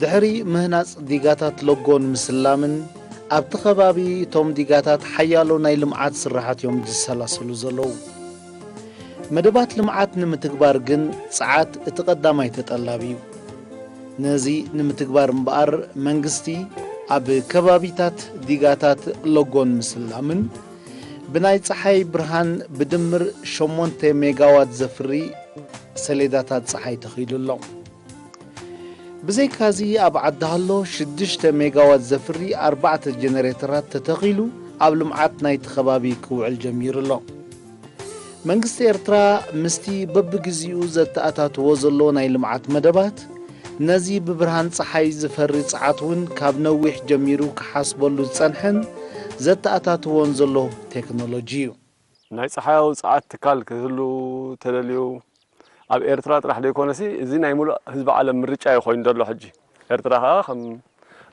ድሕሪ ምህናጽ ዲጋታት ሎጎን ምስላምን፣ ኣብቲ ከባቢ እቶም ዲጋታት ሓያሎ ናይ ልምዓት ስራሓት እዮም ዝሰላሰሉ ዘለዉ። መደባት ልምዓት ንምትግባር ግን ጸዓት እቲ ቀዳማይ ተጠላቢ እዩ። ነዚ ንምትግባር እምበኣር፣ መንግስቲ ኣብ ከባቢታት ዲጋታት ሎጎን ምስላምን ብናይ ጸሓይ ብርሃን ብድምር ሸሞንተ ሜጋዋት ዘፍሪ ሰሌዳታት ጸሓይ ተኺሉ ኣሎ። ብዘይካዚ፣ ኣብ ዓዲ ሃሎ ሽዱሽተ ሜጋዋት ዘፍሪ ኣርባዕተ ጀነሬተራት ተተኺሉ ኣብ ልምዓት ናይቲ ከባቢ ክውዕል ጀሚሩ ኣሎ። መንግስቲ ኤርትራ ምስቲ በብግዚኡ ዘተኣታትዎ ዘሎ ናይ ልምዓት መደባት፣ ነዚ ብብርሃን ጸሓይ ዝፈሪ ጸዓት እውን ካብ ነዊሕ ጀሚሩ ክሓስበሉ ዝጸንሐን ዘተኣታትዎን ዘሎ ቴክኖሎጂ እዩ። ናይ ጸሓያዊ ጸዓት ትካል ክህሉ ተደልዩ፣ ኣብ ኤርትራ ጥራሕ ዘይኮነሲ፣ እዚ ናይ ሙሉእ ህዝቢ ዓለም ምርጫ እዩ ኮይኑ ዘሎ ሕጂ። ኤርትራ ከኣ ከም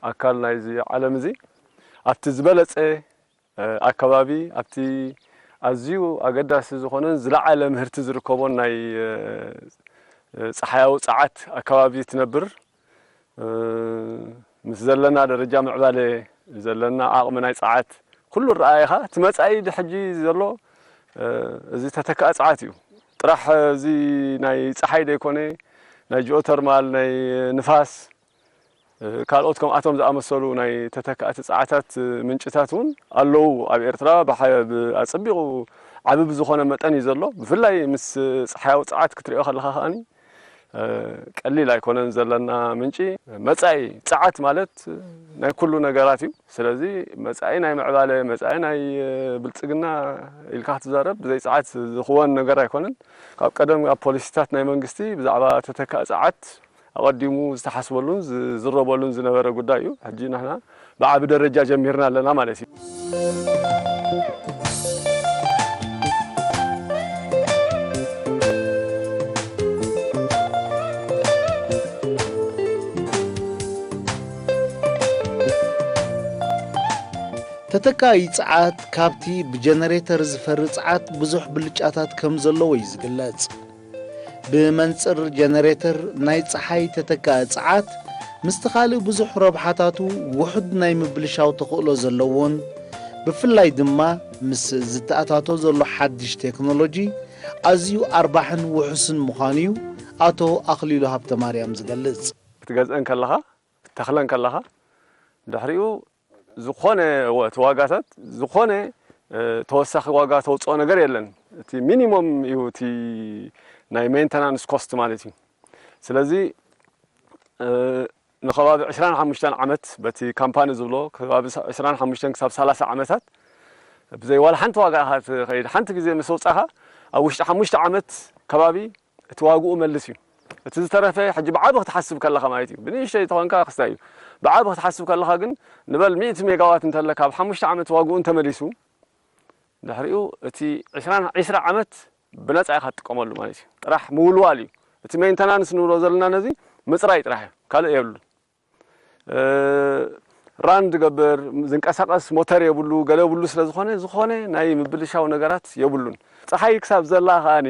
ኣካል ናይዚ ዓለም እዚ፣ ኣብቲ ዝበለጸ፣ እ፣ ኣከባቢ፣ ኣብቲ ኣዝዩ ኣገዳሲ ዝኾነን ዝለዓለ ምህርቲ ዝርከቦን ናይ፣ እ፣ ጸሓያዊ ጸዓት ኣከባቢ ትነብር። እ፣ ምስ ዘለና ደረጃ ምዕባለ፣ ዘለና ዓቕሚ ናይ ጸዓት፣ ኩሉ ረኣይኻ፣ እቲ መጻኢ ድሕጂ ዘሎ፣ እ፣ እዚ ተተካኢ ጸዓት እዩ። ጥራሕ እዚ ናይ ጸሓይ ደይኮነ፣ ናይ ጂኦተርማል፣ ናይ ንፋስ፣ እ፣ ካልኦት ከምኣቶም ዝኣመሰሉ ናይ ተተካእቲ ጸዓታት ምንጭታት እውን ኣለዉ። ኣብ ኤርትራ ብሓ-፣ ብ-፣ ኣጸቢቑ ዓቢ ብዝኾነ መጠን እዩ ዘሎ። ብፍላይ ምስ ጸሓያዊ ጸዓት ክትሪኦ ከለኻ ከኣኒ፣ እ፣ ቀሊል ኣይኮነን ዘለና ምንጪ። መጻኢ ጸዓት ማለት ናይ ኩሉ ነገራት እዩ። ስለዚ መጻኢ ናይ ምዕባለ፣ መጻኢ ናይ፣ እ፣ ብልጽግና ኢልካ ክትዛረብ ብዘይ ጸዓት ዝኽወን ነገር ኣይኮነን። ካብ ቀደም ኣብ ፖሊሲታት ናይ መንግስቲ ብዛዕባ ተተካኢ ጸዓት ኣቐዲሙ ዝተሓስበሉን ዝዝረበሉን ዝነበረ ጉዳይ እዩ። ሕጂ ንሕና ብዓቢ ደረጃ ጀሚርና ኣለና ማለት እዩ። ተተካኢ ጸዓት ካብቲ ብጀነሬተር ዝፈሪ ጸዓት ብዙሕ ብልጫታት ከም ዘለዎ እዩ ዝግለጽ። ብመንጽር ጀነሬተር ናይ ጸሓይ ተተካኢ ጸዓት ምስቲ ካልእ ብዙሕ ረብሓታቱ ውሑድ ናይ ምብልሻው ተኽእሎ ዘለዎን፣ ብፍላይ ድማ ምስ ዝተኣታቶ ዘሎ ሓድሽ ቴክኖሎጂ ኣዝዩ ኣርባሕን ውሑስን ምዃኑ እዩ ኣቶ ኣኽሊሉ ሃብተማርያም ዝገልጽ። ክትገዝአን ከለኻ፣ ክትተኽለን ከለኻ፣ ድሕሪኡ ዝኾነ ወ-፣ እቲ ዋጋታት ዝኾነ፣ እ፣ ተወሳኺ ዋጋ ተውፅኦ ነገር የለን። እቲ ሚኒሞም እዩ እቲ ናይ ሜንተናንስ ኮስት ማለት እዩ። ስለዚ፣ እ፣ ንኸባቢ ዕስራን ሓሙሽተን ዓመት በቲ ካምፓኒ ዝብሎ ከባቢ ሳ-፣ ዕስራን ሓሙሽተን ክሳብ ሰላሳ ዓመታት ብዘይ ዋላ ሓንቲ ዋጋ ኢኻ ትኸይድ። ሓንቲ ግዜ ምስ ኣውጻኻ ኣብ ውሽጢ ሓሙሽተ ዓመት ከባቢ እቲ ዋግኡ መልስ እዩ። እቲ ዝተረፈ ሕጂ ብዓቢ ክትሓስብ ከለኻ ማለት እዩ። ብንእሽተይ ተኾንካ ክስታይ እዩ። ብዓቢ ክትሓስብ ከለኻ ግን ንበል ሚእቲ ሜጋዋት እንተለካ ኣብ ሓሙሽተ ዓመት ዋግኡ እንተመሊሱ፣ ድሕሪኡ እቲ ዕስራ፣ ዕስራ ዓመት ብነጻ ኢኻ ትጥቀመሉ ማለት እዩ። ጥራሕ ምውልዋል እዩ። እቲ ሜንተናንስ ንብሎ ዘለና ነዚ ምጽራይ ጥራሕ እዩ። ካልእ የብሉን። እ፣ ራን ዝገብር፣ ዝንቀሳቐስ ሞተር የብሉ፣ ገለ የብሉ ስለ ዝኾነ፣ ዝኾነ ናይ ምብልሻው ነገራት የብሉን። ጸሓይ ክሳብ ዘላ ከኣኒ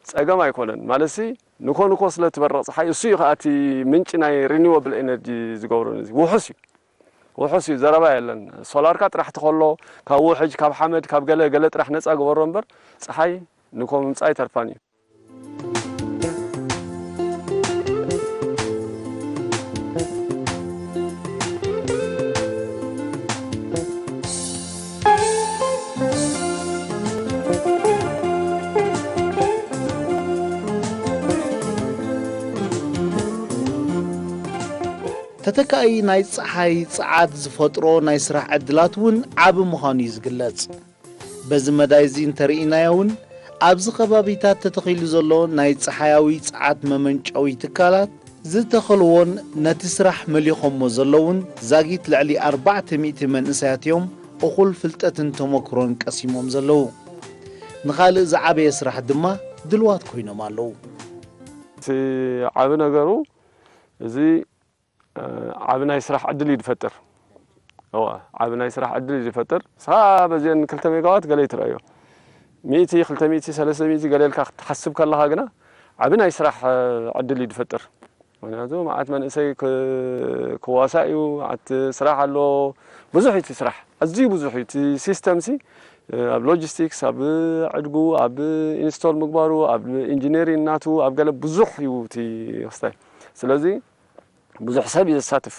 ጸገም ኣይኮነን። ማለትሲ ንኮ ንኮ ስለ ትበርቕ ጸሓይ፣ እሱ እዩ ከኣ እቲ ምንጪ ናይ ሪኒወብል ኤነርጂ ዝገብሮ ነዚ። ውሑስ እዩ። ውሑስ እዩ፣ ዘረባ የለን። ሶላርካ ጥራሕ ትኸሎ፣ ካብ ውሕጅ፣ ካብ ሓመድ፣ ካብ ገለ ገለ ጥራሕ ነጻ ግበሮ እምበር፣ ጸሓይ ንኮ ምምጻእ ኣይተርፋን እዩ። ተተካኢ ናይ ጸሓይ ጸዓት ዝፈጥሮ ናይ ስራሕ ዕድላት እውን ዓቢ ምዃኑ እዩ ዝግለጽ። በዚ መዳይ እዚ እንተርኢናዮ እውን፣ ኣብዚ ከባቢታት ተተኺሉ ዘሎ ናይ ጸሓያዊ ጸዓት መመንጨዊ ትካላት ዝተኸልዎን ነቲ ስራሕ መሊኾሞ ዘለውን ዛጊት ልዕሊ ኣርባዕተ ሚእቲ መንእሰያት እዮም እኹል ፍልጠትን ተመክሮን ቀሲሞም ዘለዉ። ንኻልእ ዝዓበየ ስራሕ ድማ ድልዋት ኮይኖም ኣለዉ። እቲ ዓቢ ነገሩ እዚ ዓቢ ናይ ስራሕ ዕድል እዩ ዝፈጥር። እዋ ዓቢ ናይ ስራሕ ዕድል እዩ ዝፈጥር። ንስኻ በዚአን ክልተ ሜጋዋት ገለ ይትረእዮ። ሚእቲ፣ ክልተ ሚእቲ፣ ሰለስተ ሚእቲ ገለ ኢልካ ክትሓስብ ከለኻ ግና ዓቢ ናይ ስራሕ ዕድል እዩ ዝፈጥር። ምክንያቱ መዓት መንእሰይ ክዋሳእ እዩ፣ መዓት ስራሕ ኣሎ፣ ብዙሕ እዩ እቲ ስራሕ፣ ኣዝዩ ብዙሕ እዩ እቲ ሲስተም ሲ ኣብ ሎጂስቲክስ፣ ኣብ ዕድጉ፣ ኣብ ኢንስቶል ምግባሩ፣ ኣብ ኢንጂነሪንግ ናቱ፣ ኣብ ገለ ብዙሕ እዩ እቲ ክስታይ። ስለዚ ብዙሕ ሰብ እዩ ዘሳትፍ።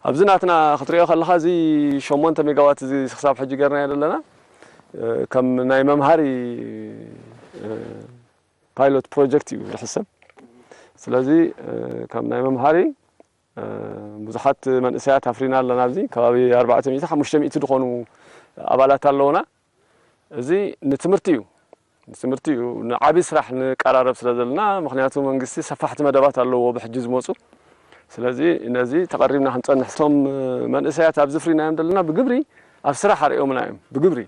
ኣብዚ ናትና ክትሪኦ ከለኻ እዚ ሸሞንተ ሜጋዋት እዚ ክሳብ ሕጂ ገርናዮ ዘለና ከም ናይ መምሃሪ ፓይሎት ፕሮጀክት እዩ ዝሕሰብ። ስለዚ ከም ናይ መምሃሪ ብዙሓት መንእሰያት ኣፍሪና ኣለና። ኣብዚ ከባቢ ኣርባዕተ ሚእቲ ሓሙሽተ ሚእቲ ዝኾኑ ኣባላት ኣለውና። እዚ ንትምህርቲ እዩ ንትምህርቲ እዩ ንዓቢ ስራሕ ንቀራረብ ስለ ዘለና፣ ምክንያቱ መንግስቲ ሰፋሕቲ መደባት ኣለዎ ብሕጂ ዝመፁ። ስለዚ ነዚ ተቐሪብና ክንፀንሕ፣ እቶም መንእሰያት ኣብዚ ኣፍሪናዮም ዘለና ብግብሪ ኣብ ስራሕ ኣርእዮምና እዮም ብግብሪ።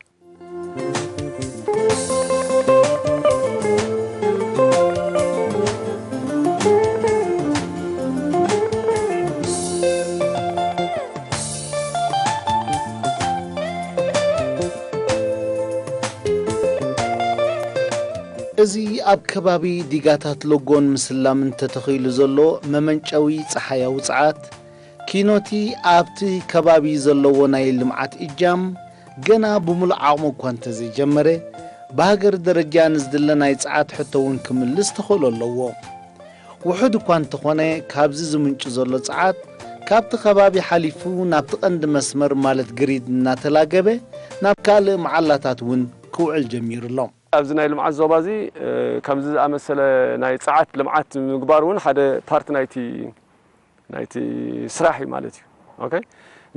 እዚ ኣብ ከባቢ ዲጋታት ሎጎን ምስላምን ተተኺሉ ዘሎ መመንጨዊ ጸሓያዊ ጸዓት፣ ኪኖቲ ኣብቲ ከባቢ ዘለዎ ናይ ልምዓት እጃም ገና ብምሉእ ዓቕሙ እኳ እንተዘይጀመረ፣ ብሃገር ደረጃ ንዝድለ ናይ ጸዓት ሕቶ እውን ክምልስ ተኽእሎ ኣለዎ። ውሑድ እኳ እንተኾነ፣ ካብዚ ዝምንጩ ዘሎ ጸዓት፣ ካብቲ ከባቢ ሓሊፉ ናብቲ ቀንዲ መስመር ማለት ግሪድ እናተላገበ ናብ ካልእ መዓላታት እውን ክውዕል ጀሚሩ ኣሎ። ኣብዚ ናይ ልምዓት ዞባ እዚ ከምዚ ዝኣመሰለ ናይ ጸዓት ልምዓት ምግባር እውን ሓደ ፓርት ናይቲ ናይቲ ስራሕ እዩ ማለት እዩ። ኦኬ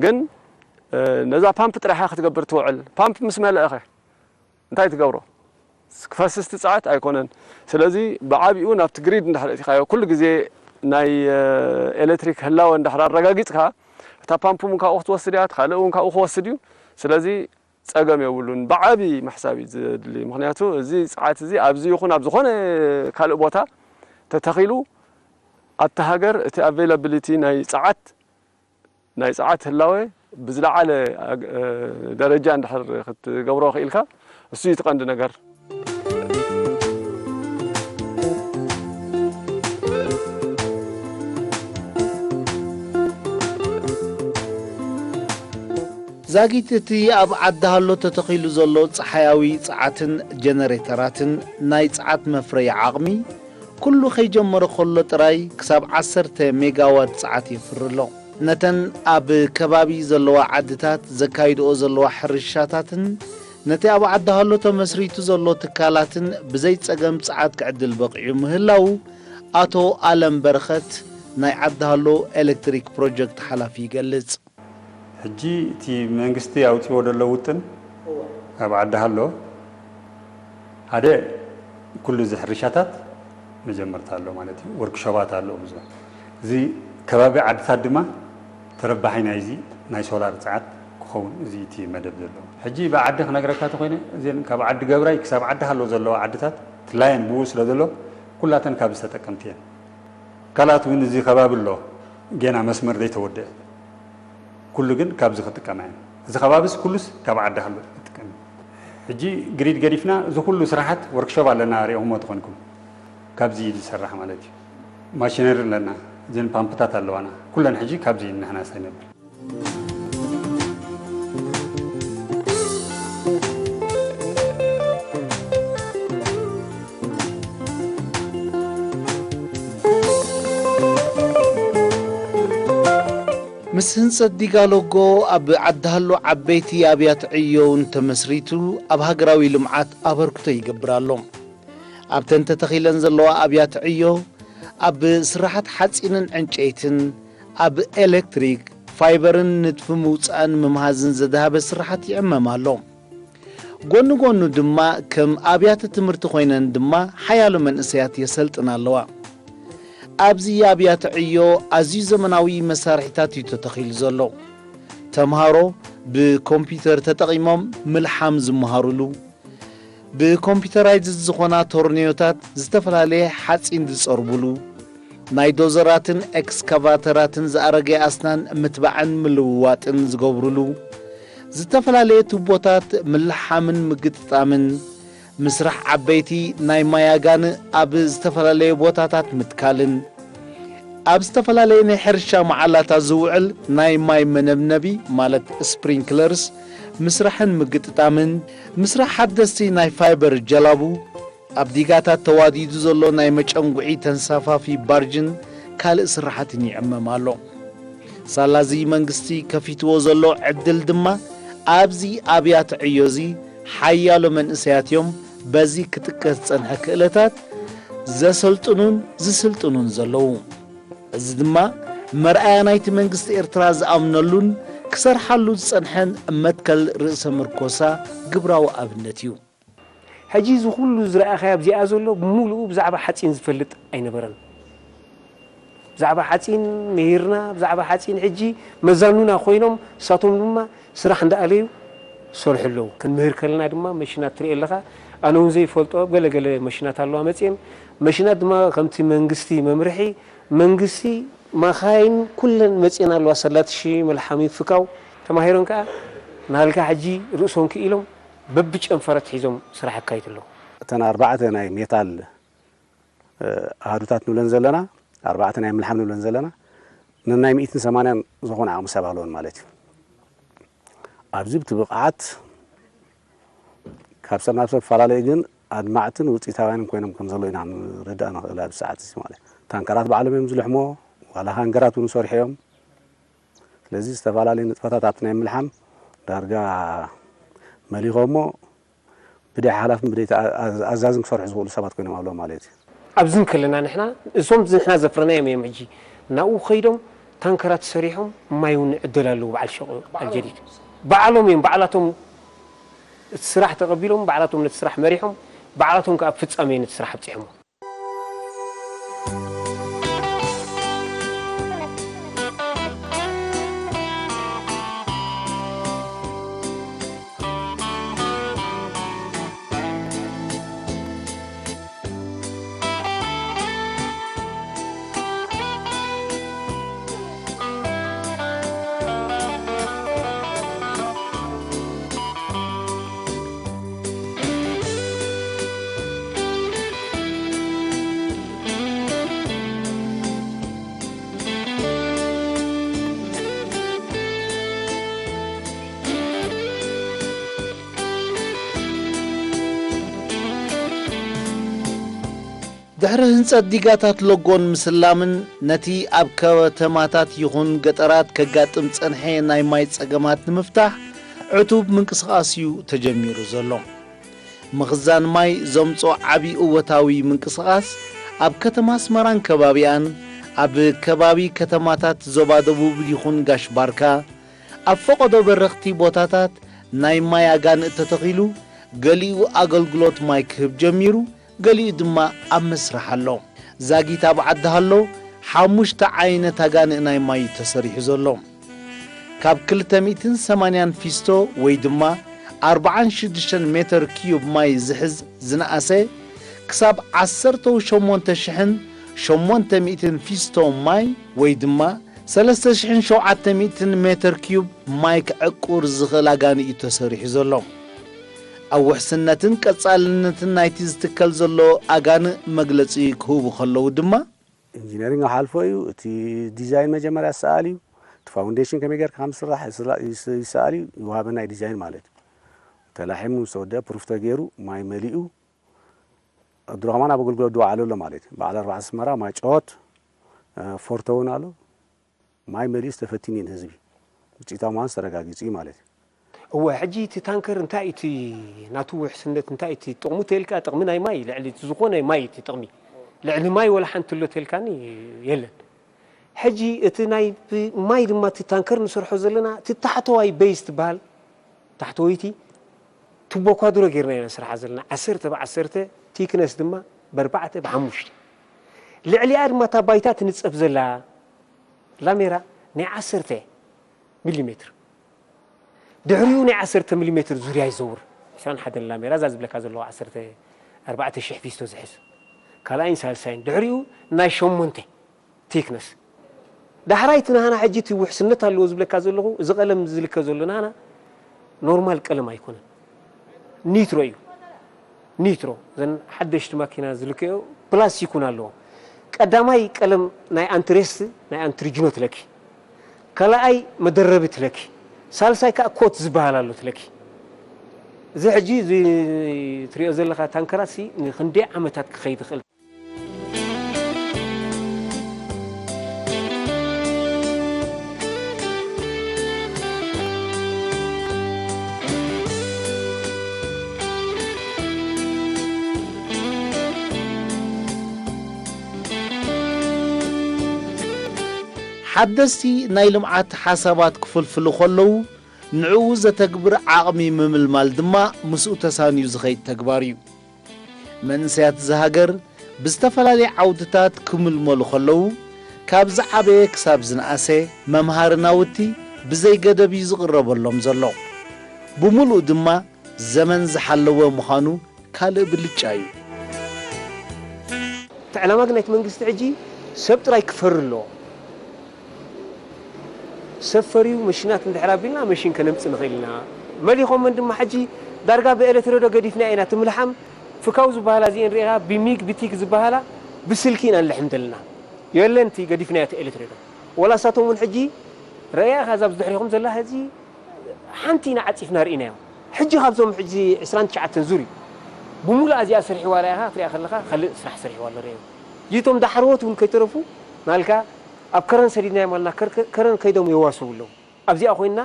ግን ነዛ ፓምፕ ጥራሕ ክትገብር ትውዕል። ፓምፕ ምስ መለእኸ እንታይ ትገብሮ? ክፈስስ ትጽዓት ኣይኮነን። ስለዚ ብዓቢኡ ናብቲ ግሪድ እንድሕር እቲኻዮ ኩሉ ግዜ ናይ ኤሌክትሪክ ህላወ እንድሕር ኣረጋጊጽካ እታ ፓምፕ እውን ካብኡ ክትወስድ እያ፣ ካልእ እውን ካብኡ ክወስድ እዩ። ስለዚ ጸገም የብሉን። ብዓቢ ምሕሳብ እዩ ዘድሊ። ምኽንያቱ እዚ ጸዓት እዚ ኣብዚ ይኹን ኣብ ዝኾነ ካልእ ቦታ ተተኺሉ ኣብቲ ሃገር እቲ ኣቬይላብሊቲ ናይ ጸዓት ናይ ጸዓት ህላወ ብዝለዓለ ደረጃ እንድሕር ክትገብሮ ክኢልካ እሱ እዩ እቲ ቀንዲ ነገር። ዛጊት እቲ ኣብ ዓዲ ሃሎ ተተኺሉ ዘሎ ጸሓያዊ ጸዓትን ጀነሬተራትን ናይ ጸዓት መፍረዪ ዓቕሚ ኩሉ ከይጀመረ ከሎ ጥራይ ክሳብ ዓሰርተ ሜጋዋት ጸዓት የፍሪ ኣሎ። ነተን ኣብ ከባቢ ዘለዋ ዓድታት ዘካይድኦ ዘለዋ ሕርሻታትን ነቲ ኣብ ዓዲ ሃሎ ተመስሪቱ ዘሎ ትካላትን ብዘይ ጸገም ጸዓት ክዕድል በቒዑ ምህላዉ ኣቶ ኣለም በረኸት ናይ ዓዲ ሃሎ ኤሌክትሪክ ፕሮጀክት ሓላፊ ይገልጽ። ሕጂ እቲ መንግስቲ ኣውጺዎ ዘሎ ውጥን ኣብ ዓዲ ሃሎ ሓደ ኩሉ እዚ ሕርሻታት መጀመርታ ኣሎ ማለት እዩ። ወርክሾባት ኣሎ ብዙሕ። እዚ ከባቢ ዓድታት ድማ ተረባሓይ ናይዚ ናይ ሶላር ጸዓት ክኸውን እዚ እቲ መደብ ዘሎ። ሕጂ ብዓዲ ክነግረካ ተኾይነ እዘን ካብ ዓዲ ገብራይ ክሳብ ዓዲ ሃሎ ዘለዋ ዓድታት ትላየን ብኡ ስለ ዘሎ ኩላተን ካብዚ ተጠቀምቲ እየን። ካልኣት እውን እዚ ከባቢ ኣሎ ጌና መስመር ዘይተወደአ ኩሉ ግን ካብዚ ክጥቀማ እየን። እዚ ከባቢስ ኩሉስ ካብ ዓዲ ሃሎ ይጥቀም እዩ። ሕጂ ግሪድ ገዲፍና እዚ ኩሉ ስራሓት ወርክሾፕ ኣለና ሪኦኹሞ ተኾንኩም ካብዚ እዩ ዝሰራሕ ማለት እዩ። ማሽነሪ ኣለና እዘን ፓምፕታት ኣለዋና ኩለን ሕጂ ካብዚ ንሕና ሳይነብል ምስ ህንጸት ዲጋሎጎ ኣብ ዓዲ ሃሎ ዓበይቲ ኣብያተ ዕዮ እውን ተመስሪቱ ኣብ ሃገራዊ ልምዓት ኣበርክቶ ይገብር ኣሎ። ኣብተን ተተኺለን ዘለዋ ኣብያተ ዕዮ ኣብ ስራሓት ሓጺንን ዕንጨይትን ኣብ ኤሌክትሪክ፣ ፋይበርን ንድፊ ምውጻእን ምምሃዝን ዘድሃበ ስራሓት ይዕመም ኣሎ። ጎኒ ጎኑ ድማ ከም ኣብያተ ትምህርቲ ኮይነን ድማ ሓያሎ መንእሰያት የሰልጥና ኣለዋ። ኣብዚ ኣብያተ ዕዮ ኣዝዩ ዘመናዊ መሳርሒታት እዩ ተተኺሉ ዘሎ። ተምሃሮ ብኮምፒውተር ተጠቒሞም ምልሓም ዝመሃሩሉ፣ ብኮምፒውተራይዝድ ዝኾና ቶርኔዮታት ዝተፈላለየ ሓጺን ዝጸርቡሉ፣ ናይ ዶዘራትን ኤክስካቫተራትን ዝኣረገ ኣስናን ምትባዕን ምልውዋጥን ዝገብሩሉ፣ ዝተፈላለየ ቱቦታት ምልሓምን ምግጥጣምን፣ ምስራሕ ዓበይቲ ናይ ማይ ኣጋን ኣብ ዝተፈላለየ ቦታታት ምትካልን፣ ኣብ ዝተፈላለየ ናይ ሕርሻ መዓላታት ዝውዕል ናይ ማይ መነብነቢ ማለት ስፕሪንክለርስ ምስራሕን ምግጥጣምን፣ ምስራሕ ሓደስቲ ናይ ፋይበር ጀላቡ፣ ኣብ ዲጋታት ተዋዲዱ ዘሎ ናይ መጨንጉዒ ተንሳፋፊ ባርጅን ካልእ ስራሓትን ይዕመም ኣሎ። ሳላዚ መንግስቲ ከፊትዎ ዘሎ ዕድል ድማ ኣብዚ ኣብያተ ዕዮ እዚ ሓያሎ መንእሰያት እዮም በዚ ክጥቀስ ዝጸንሐ ክእለታት ዘሰልጥኑን ዝስልጥኑን ዘለዉ። እዚ ድማ መርኣያ ናይቲ መንግስቲ ኤርትራ ዝኣምነሉን ክሰርሓሉ ዝጸንሐን መትከል ርእሰ ምርኮሳ ግብራዊ ኣብነት እዩ። ሕጂ እዚ ኩሉ ዝረኣኻዮ ኣብዚኣ ዘሎ ብምሉኡ ብዛዕባ ሓጺን ዝፈልጥ ኣይነበረን። ብዛዕባ ሓጺን ምሂርና፣ ብዛዕባ ሓጺን ሕጂ መዛኑና ኮይኖም፣ ንሳቶም ድማ ስራሕ እንዳኣለዩ ዝሰርሑ ኣለዉ። ክንምህር ከለና ድማ መሽናት ትርኢ ኣለኻ። ኣነ እውን ዘይፈልጦ ገለ ገለ መሽናት ኣለዋ መጺኤን። መሽናት ድማ ከምቲ መንግስቲ መምርሒ፣ መንግስቲ ማኻይን ኩለን መጺኤን ኣለዋ። ሰላትሺ፣ መልሓሚ፣ ፍካው ተማሂሮም ከኣ ናልካ ሕጂ ርእሶም ክኢሎም በብጨንፈረት ሒዞም ስራሕ የካይዱ ኣለዉ። እተን ኣርባዕተ ናይ ሜታል ኣሃዱታት ንብለን ዘለና፣ ኣርባዕተ ናይ ምልሓም ንብለን ዘለና፣ ነናይ ሚእትን ሰማንያን ዝኾነ ዓቕሚ ሰብ ኣለወን ማለት እዩ። ኣብዚ ብቲ ብቕዓት ካብ ሰብ ናብ ሰብ ክፈላለዩ ግን ኣድማዕትን ውፅኢታውያንን ኮይኖም ከም ዘለዉ ኢና ንርዳእ ንኽእል ኣብዚ ሰዓት እዚ ማለት እዩ። ታንከራት ባዕሎም እዮም ዝልሕሞ፣ ዋላ ሃንገራት እውን ይሰርሑ እዮም። ስለዚ ዝተፈላለዩ ንጥፈታት ኣብቲ ናይ ምልሓም ዳርጋ መሊኾሞ ብደይ ሓላፍን ብደይ ኣዛዝን ክሰርሑ ዝኽእሉ ሰባት ኮይኖም ኣለዉ ማለት እዩ። ኣብዚ እንከለና ንሕና እዞም ንሕና ዘፍረናዮም እዮም ሕጂ ናብኡ ከይዶም ታንከራት ሰሪሖም ማይ እውን ይዕደሉ ኣለዉ። በዓል ሸቑ ኣልጀዲድ ባዕሎም እዮም፣ ባዕላቶም እቲ ስራሕ ተቐቢሎም፣ ባዕላቶም ነቲ ስራሕ መሪሖም፣ ባዕላቶም ከኣ ኣብ ፍጻሜ ነቲ ስራሕ ኣብጺሖሞ። ድሕሪ ህንጸት ዲጋታት ሎጎን ምስላምን፣ ነቲ ኣብ ከተማታት ይኹን ገጠራት ከጋጥም ጸንሐ ናይ ማይ ጸገማት ንምፍታሕ፣ ዕቱብ ምንቅስቓስ እዩ ተጀሚሩ ዘሎ። ምኽዛን ማይ ዘምጾ ዓቢ እወታዊ ምንቅስቓስ፣ ኣብ ከተማ ኣስመራን ከባቢኣን፣ ኣብ ከባቢ ከተማታት ዞባ ደቡብ ይኹን ጋሽ ባርካ፣ ኣብ ፈቐዶ በረኽቲ ቦታታት ናይ ማይ ኣጋንእ ተተኺሉ፣ ገሊኡ ኣገልግሎት ማይ ክህብ ጀሚሩ፣ ገሊኡ ድማ ኣብ መስርሕ ኣሎ። ዛጊት ኣብ ዓዲ ሃሎ፣ ሓሙሽተ ዓይነት ኣጋንእ ናይ ማይ እዩ ተሰሪሑ ዘሎ። ካብ ክልተ ሚእትን ሰማንያን ፊስቶ ወይ ድማ ኣርብዓን ሽዱሽተን ሜተር ኪዩብ ማይ ዝሕዝ ዝነኣሰ፣ ክሳብ ዓሰርተ ሸሞንተ ሽሕን ሸሞንተ ሚእትን ፊስቶ ማይ ወይ ድማ ሰለስተ ሽሕን ሸውዓተ ሚእትን ሜተር ኪዩብ ማይ ክዕቁር ዝኽእል ኣጋንእ እዩ ተሰሪሑ ዘሎ። ኣብ ውሕስነትን ቀጻልነትን ናይቲ ዝትከል ዘሎ ኣጋንእ መግለጺ ክህቡ ከለዉ ድማ፣ ኢንጂነሪንግ ክሓልፎ እዩ። እቲ ዲዛይን መጀመርያ ይሰኣል እዩ። እቲ ፋውንዴሽን ከመይ ጌርካ ከም ዝስራሕ ይስላ-፣ ይስ-፣ ይሰኣል እዩ። ይወሃበና እዩ ዲዛይን ማለት እዩ። ተላሒሙ ምስ ተወደአ ፕሩፍ ተገይሩ ማይ መሊኡ ድሮ ከማን ኣብ ኣገልግሎት ድዋዓሉ ኣሎ ማለት እዩ። በዓል ኣርባዕተ ኣስመራ፣ ማይ ጨወት፣ እ፣ ፎርቶ እውን ኣሎ። ማይ መሊኡስ ተፈቲኑ እዩ ንህዝቢ። ውፅኢታዊ ምዃኑ ተረጋጊፁ እዩ ማለት እዩ። እወ፣ ሕጂ እቲ ታንከር እንታይ እቲ ናቱ ውሕስነት፣ እንታይ እቲ ጥቕሙ ተልካ፣ ጥቕሚ ናይ ማይ፣ ልዕሊ እቲ ዝኾነ ማይ እቲ ጥቕሚ፣ ልዕሊ ማይ ወላ ሓንቲ ኣሎ ተልካኒ የለን። ሕጂ እቲ ናይ ብ-፣ ማይ ድማ እቲ ታንከር ንሰርሖ ዘለና እቲ ታሕተዋይ ቤዝ ትበሃል ታሕተወይቲ ቱቦ ኳድሮ ጌርና ኢና ንሰርሓ ዘለና። ዓሰርተ ብዓሰርተ ቲክነስ ድማ ብኣርባዕተ ብሓሙሽተ። ልዕሊኣ ድማ እታ ባይታ ትንጸፍ ዘላ ላሜራ ናይ ዓሰርተ ሚሊሜትር። ድሕሪኡ ናይ ዓሰርተ ሚሊሜትር ዙርያ ይዘውር። ዕስራን ሓደን ላሜራ እዛ ዝብለካ ዘለኹ ዓሰርተ ኣርባዕተ ሽሕ ፊስቶ ዝሕዝ። ካልኣይን ሳልሳይን። ድሕሪኡ ናይ ሸሞንተ ቲክነስ። ዳሕራይ እቲ ናህና ሕጂ እቲ ውሕስነት ኣለዎ ዝብለካ ዘለኹ፣ እዚ ቀለም ዝልከ ዘሎ ናህና ኖርማል ቀለም ኣይኮነን። ኒትሮ እዩ። ኒትሮ። እዘን ሓደሽቲ ማኪና ዝልከዮ ፕላስቲክ እውን ኣለዎ። ቀዳማይ ቀለም ናይ ኣንትሬስት፣ ናይ ኣንትሪጅኖ ትለኪ። ካልኣይ መደረቢ ትለኪ። ሳልሳይ ከዓ ኮት ዝበሃል ኣሎ ትለኪ። እዚ ሕጂ እዚ ትሪኦ ዘለኻ ታንከራት ሲ ንክንደይ ዓመታት ክኸይድ ይኽእል? ሓደስቲ ናይ ልምዓት ሓሳባት ክፍልፍሉ ከለዉ፣ ንዕኡ ዘተግብር ዓቕሚ ምምልማል ድማ ምስኡ ተሳንዩ ዝኸይድ ተግባር እዩ። መንእሰያት እዛ ሃገር ብዝተፈላለየ ዓውድታት ክምልመሉ ከለዉ፣ ካብ ዝዓበየ ክሳብ ዝነኣሰ መምሃሪ ናውቲ ብዘይ ገደብ እዩ ዝቕረበሎም ዘሎ። ብምሉኡ ድማ ዘመን ዝሓለወ ምዃኑ ካልእ ብልጫ እዩ። እቲ ዕላማ ግን ናይቲ መንግስቲ ሕጂ ሰብ ጥራይ ክፈሪ ኣለዎ። ሰብ ፈርዩ መሽናት እንድሕር ኣቢልና መሽን ከነምጽእ ንኽእል ኢና። መሊኾመን ድማ ሕጂ ዳርጋ ብኤሌትሬዶ ገዲፍና ኢና። እቲ ምልሓም ፍካው ዝበሃላ እዚኤን ርኢኻ ብሚግ ብቲክ ዝበሃላ ብስልኪ ኢና ንልሕም ዘለና። የለን እቲ ገዲፍናዮ እቲ ኤሌትሬዶ። ወላ እሳቶም እውን ሕጂ ረኣያ ኢኻ እዛ ብድሕሪኹም ዘላ ሕጂ ሓንቲ ኢና ዓጺፍና ርኢናዮ። ሕጂ ካብዞም ሕጂ ዕስራን ትሽዓተን ዙር እዩ። ብምሉኣ እዚኣ ሰሪሕዋ ርኢኻ ክትሪኣ ከለኻ ካልእ ስራሕ ሰሪሕዋ ኣሎ ርኢዮ። እዚቶም ዳሕረዎት እውን ከይተረፉ ናልካ ኣብ ከረን ሰዲድናዮም ኣለና፣ ከር-፣ ከረን ከይዶም የዋስቡ ኣለዉ። ኣብዚኣ ኮይንና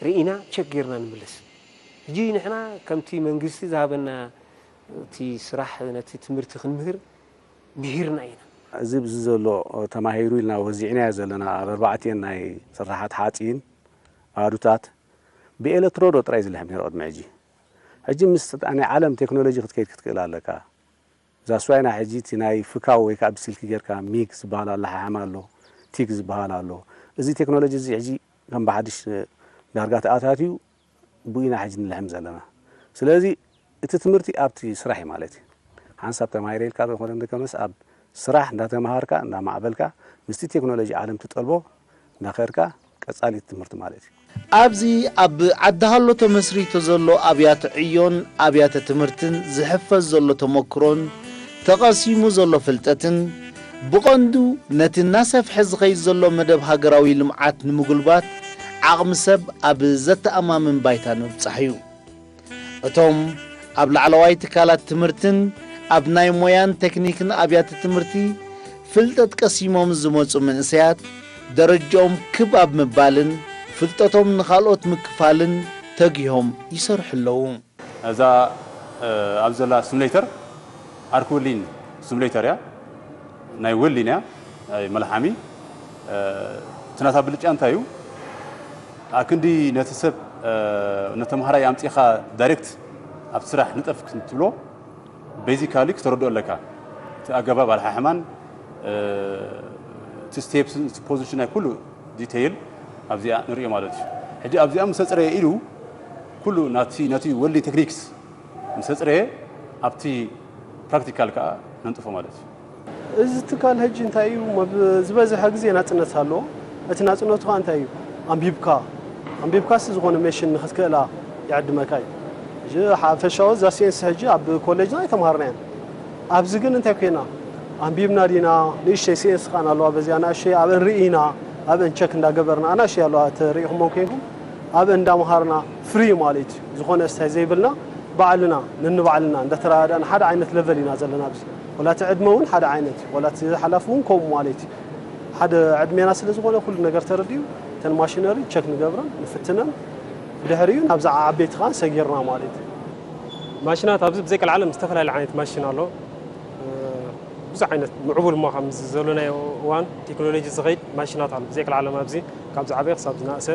ርኢና ቸክ ጌርና ንምለስ። ሕጂ ንሕና ከምቲ መንግስቲ ዝሃበና እቲ ስራሕ ነቲ ትምህርቲ ክንምህር ምሂርና ኢና። እዚ ብዚ ዘሎ ተማሂሩ ኢልና ወዚዕናዮ ዘለና ኣብ ኣርባዕቲኤን ናይ ስርሓት ሓፂን ኣዱታት ብኤለትሮዶ ጥራይ ዝልሕም ነይሩ ቅድሚ ሕጂ። ሕጂ ምስ ናይ ዓለም ቴክኖሎጂ ክትከይድ ክትክእል ኣለካ። እዛ ስዋይና ሕጂ እቲ ናይ ፍካው ወይ ከዓ ብስልኪ ጌርካ ሚግ ዝበሃል ኣላሓሕማ ኣሎ፣ ቲግ ዝበሃል ኣሎ። እዚ ቴክኖሎጂ እዚ ሕጂ ከም ብሓድሽ ዳርጋ ተኣታትዩ ብኡ ኢና ሕጂ ንልሕም ዘለና። ስለዚ እቲ ትምህርቲ ኣብቲ ስራሕ እዩ ማለት እዩ። ሓንሳብ ተማሂረ ኢልካ ዘይኮነ እንድከመስ ኣብ ስራሕ እንዳተማሃርካ እንዳማዕበልካ ምስቲ ቴክኖሎጂ ዓለም ትጠልቦ እንዳኸድካ ቀጻሊ ትምህርቲ ማለት እዩ። ኣብዚ ኣብ ዓዲ ሃሎ ተመስሪቱ ዘሎ ኣብያተ ዕዮን ኣብያተ ትምህርትን ዝሕፈዝ ዘሎ ተመክሮን ተቐሲሙ ዘሎ ፍልጠትን ብቐንዱ ነቲ እናሰፍሐ ዝኸይድ ዘሎ መደብ ሃገራዊ ልምዓት ንምጉልባት ዓቕሚ ሰብ ኣብ ዘተኣማምን ባይታ ንምብጻሕ እዩ። እቶም ኣብ ላዕለዋይ ትካላት ትምህርትን ኣብ ናይ ሞያን ቴክኒክን ኣብያተ ትምህርቲ ፍልጠት ቀሲሞም ዝመጹ መንእሰያት ደረጃኦም ክብ ኣብ ምባልን ፍልጠቶም ንኻልኦት ምክፋልን ተጊሆም ይሰርሑ ኣለዉ። እዛ፣ እ፣ ኣብ ዘላ ሲሙሌተር ኣርክ ወሊን ሲሙሌተር እያ። ናይ ወሊን እያ፣ ናይ መልሓሚ። እ፣ እቲ ናታ ብልጫ እንታይ እዩ? ኣክንዲ ነቲ ሰብ፣ እ፣ ነተምሃራይ ኣምጺኻ ዳይሬክት ኣብቲ ስራሕ ንጠፍ ክትብሎ፣ ቤዚካሊ ክተረድኦ ኣለካ። እቲ ኣገባብ ኣልሓሕማን፣ እ፣ እቲ ስቴፕስን፣ እቲ ፖዚሽን ናይ ኩሉ ዲቴይል ኣብዚኣ ንሪኦ ማለት እዩ። ሕጂ ኣብዚኣ ምስ ኣጽረየ ኢሉ ኩሉ ናቲ፣ ነቲ ወልዲንግ ቴክኒክስ ምስ ኣጽረየ ኣብቲ ፕራክቲካል ከኣ ነንጥፎ ማለት እዩ። እዚ ትካል ሕጂ እንታይ እዩ፣ መብ-፣ ዝበዝሐ ግዜ ናጽነት ኣለዎ። እቲ ናጽነቱ ከኣ እንታይ እዩ? ኣንቢብካ፣ ኣንቢብካስ ዝኾነ ሜሽን ንኽትክእላ ይዕድመካ እዩ። ሕጂ ሓፈሻዊ እዛ ሲኤንስ ሕጂ ኣብ ኮሌጅና ኣይተምሃርናያን። ኣብዚ ግን እንታይ ኮይና? ኣንቢብና ዲና? ንእሽተይ ሲኤንስ ከኣ ኣለዋ፣ በዚኣ ንእሽተይ ኣብአን ርኢና፣ ኣብአን ቸክ እንዳገበርና፣ ኣናእሽተይ ኣለዋ፣ እቲ ርኢኹሞን ኮይንኩም፣ ኣብአን እንዳምሃርና፣ ፍሪ ማለት እዩ። ዝኾነ ስታይ ዘይብልና፣ ባዕልና ነንባዕልና እንዳተረዳዳእና ሓደ ዓይነት ለቨል ኢና ዘለና ኣብዚ። ወላ እቲ ዕድመ እውን ሓደ ዓይነት እዩ። ወላ እቲ ሓላፊ እውን ከምኡ ማለት እዩ። ሓደ ዕድሜና ስለ ዝኾነ ኩሉ ነገር ተረዲኡ፣ እተን ማሽነሪ ቸክ ንገብረን፣ ንፍትነን፣ ብድሕሪኡ ናብዛ ዓበይቲ ከኣ ሰጊርና ማለት እዩ። ማሽናት ኣብዚ ብዘይ ቀልዓለም ዝተፈላለየ ዓይነት ማሽን ኣሎ። እ፣ ብዙሕ ዓይነት ምዕቡል እሞ ከምዚ ዘሎ ናይ እዋን ቴክኖሎጂ ዝኸይድ ማሽናት ኣሎ። ብዘይ ክልዓለም ኣብዚ ካብ ዝዓበየ ክሳብ ዝናእሰ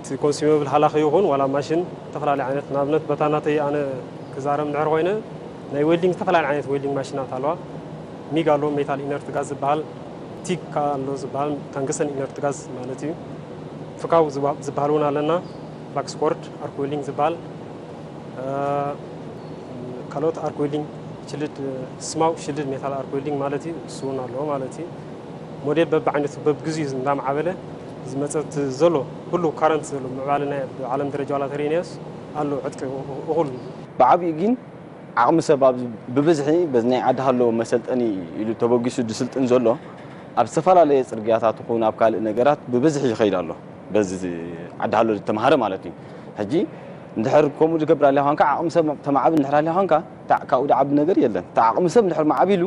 እቲ ኮንሱመብል ሃላኺ ይኹን ዋላ ማሽን ዝተፈላለዩ ዓይነት ንኣብነት በታ ናተይ ኣነ ክዛረብ እንድሕር ኮይነ ናይ ዌልዲንግ ዝተፈላለዩ ዓይነት ዌልዲንግ ማሽናት ኣለዋ። ሚግ ኣሎ ሜታል ኢነርት ጋዝ ዝበሃል ቲግ ኣሎ ዝበሃል ታንግስተን ኢነርት ጋዝ ማለት እዩ። ፍካው ዝበሃል እውን ኣለና ፍላክስ ኮርድ ኣርክ ዌልዲንግ ዝበሃል ካልኦት ኣርክ ዌልዲንግ ሽልድ ስማው ሽልድ ሜታል ኣርክ ዌልዲንግ ማለት እዩ። እሱ እውን ኣለዎ ማለት እዩ። ሞዴል በብዓይነቱ በብግዚኡ እንዳማዕበለ ዝመፀት ዘሎ ኩሉ ካረንት ዘሎ ምዕባለ ናይ ብዓለም ደረጃ ዋላ ተርእናዮስ ኣሎ ዕጥቂ እኹል። ብዓብዩ ግን ዓቕሚ ሰብ ኣብ ብብዝሒ በዚ ናይ ዓዲ ሃሎ መሰልጠኒ ኢሉ ተበጊሱ ዝስልጥን ዘሎ ኣብ ዝተፈላለየ ፅርግያታት ይኹን ኣብ ካልእ ነገራት ብብዝሒ ይኸይድ ኣሎ። በዚ ዓዲ ሃሎ ዝተምሃረ ማለት እዩ። ሕጂ እንድሕር ከምኡ ዝገብር ኣልያ ኳንካ ዓቕሚ ሰብ ተማዕብል እንድሕር ኣልያ ኳንካ ካብኡ ዝዓቢ ነገር የለን። እቲ ዓቕሚ ሰብ እንድሕር ማዕቢሉ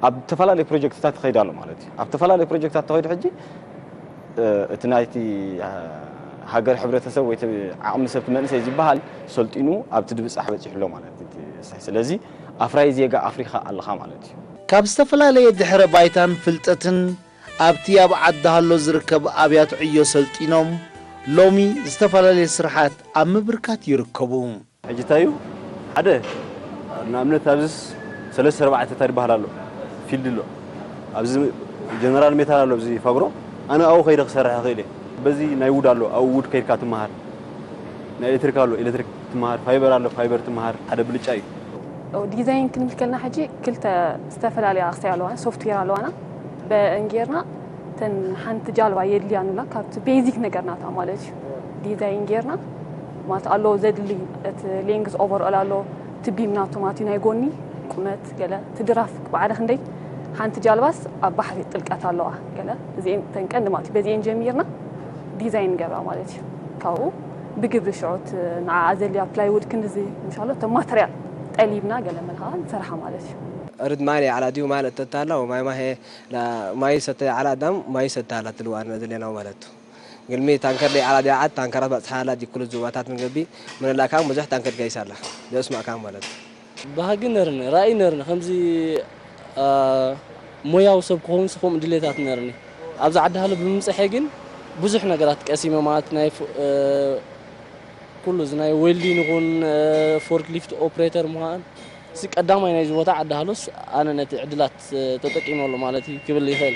ኣብ ዝተፈላለዩ ፕሮጀክትታት ይኸይድ ኣሎ ማለት እዩ። ኣብ ዝተፈላለዩ ፕሮጀክትታት ተኸይዱ ሕጂ እቲ ናይቲ ሃገር ሕብረተሰብ ወይ ዓቕሚ ሰብ መንእሰይ ዝበሃል ሰልጢኑ ኣብቲ ድብፃሕ በፂሑ ኣሎ ማለት እዩ። ስለዚ ኣፍራይ ዜጋ ኣፍሪኻ ኣለኻ ማለት እዩ። ካብ ዝተፈላለየ ድሕረ ባይታን ፍልጠትን ኣብቲ ኣብ ዓዲ ሃሎ ዝርከብ ኣብያተ ዕዮ ሰልጢኖም ሎሚ ዝተፈላለየ ስርሓት ኣብ ምብርካት ይርከቡ። ሕጂ እንታይ እዩ ሓደ ንኣብነት ኣብዚስ ሰለስተ ኣርባዕተ እንታይ ዝበሃል ኣሎ ፊልድ ኣሎ ኣብዚ ጀነራል ሜታል ኣሎ ኣብዚ ፋግሮ ኣነ ኣብኡ ከይደ ክሰርሕ ይኽእል እየ በዚ ናይ ውድ ኣሎ ኣብኡ ውድ ከይድካ ትመሃር ናይ ኤሌክትሪክ ኣሎ ኤሌክትሪክ ትመሃር ፋይበር ኣሎ ፋይበር ትመሃር ሓደ ብልጫ እዩ። ዲዛይን ክንብል ከለና ሕጂ ክልተ ዝተፈላለያ ክሳይ ኣለዋና ሶፍትዌር ኣለዋና በእንጌርና ተን ሓንቲ ጃልባ የድልያ ንብላ ካብቲ ቤዚክ ነገር ናታ ማለት እዩ ዲዛይን ጌርና ማለት ኣሎ ዘድሊ እቲ ሌንግዝ ኦቨርኦል ኣሎ እቲ ቢም ናቱ ማለት እዩ ናይ ጎኒ ቁመት ገለ እቲ ድራፍ ብዓደ ክንደይ ሓንቲ ጃልባስ ኣብ ባሕሪ ጥልቀት ኣለዋ ገለ እዚኤን ተን ቀንዲ ማለት እዩ በዚኤን ጀሚርና ዲዛይን ንገብራ ማለት እዩ ካብኡ ብግብሪ ሽዑት ንዓ ዘድልያ ፕላይውድ ክንድዚ ምሻሎ እቶም ማተርያል ጠሊብና ገለ መልካ ንሰርሓ ማለት እዩ ርድ ማይ على ديو مال التتالا وماي ما هي لا ماي ستة على دم ماي ستة على تلو أنا ذلنا ولدته قلمي تانكر لي على دي عاد تانكرات بس حالات دي كل الزوباتات من قلبي من لا كان مزح تانكر قيس الله ده اسمع كان ولد ባህጊ ነርኒ ራእይ ነርኒ ከምዚ ሞያዊ ሰብ ክኸውን ስኹም ድሌታት ነርኒ ኣብዚ ዓዲ ሃሎ ብምምፅሐ ግን ብዙሕ ነገራት ቀሲመ ማለት ናይ ኩሉ እዚ ናይ ዌልዲን ይኹን ፎርክሊፍት ኦፕሬተር ምዃን እዚ ቀዳማይ ናይዚ ቦታ ዓዲ ሃሎስ ኣነ ነቲ ዕድላት ተጠቂመሉ ማለት እዩ ክብል ይኽእል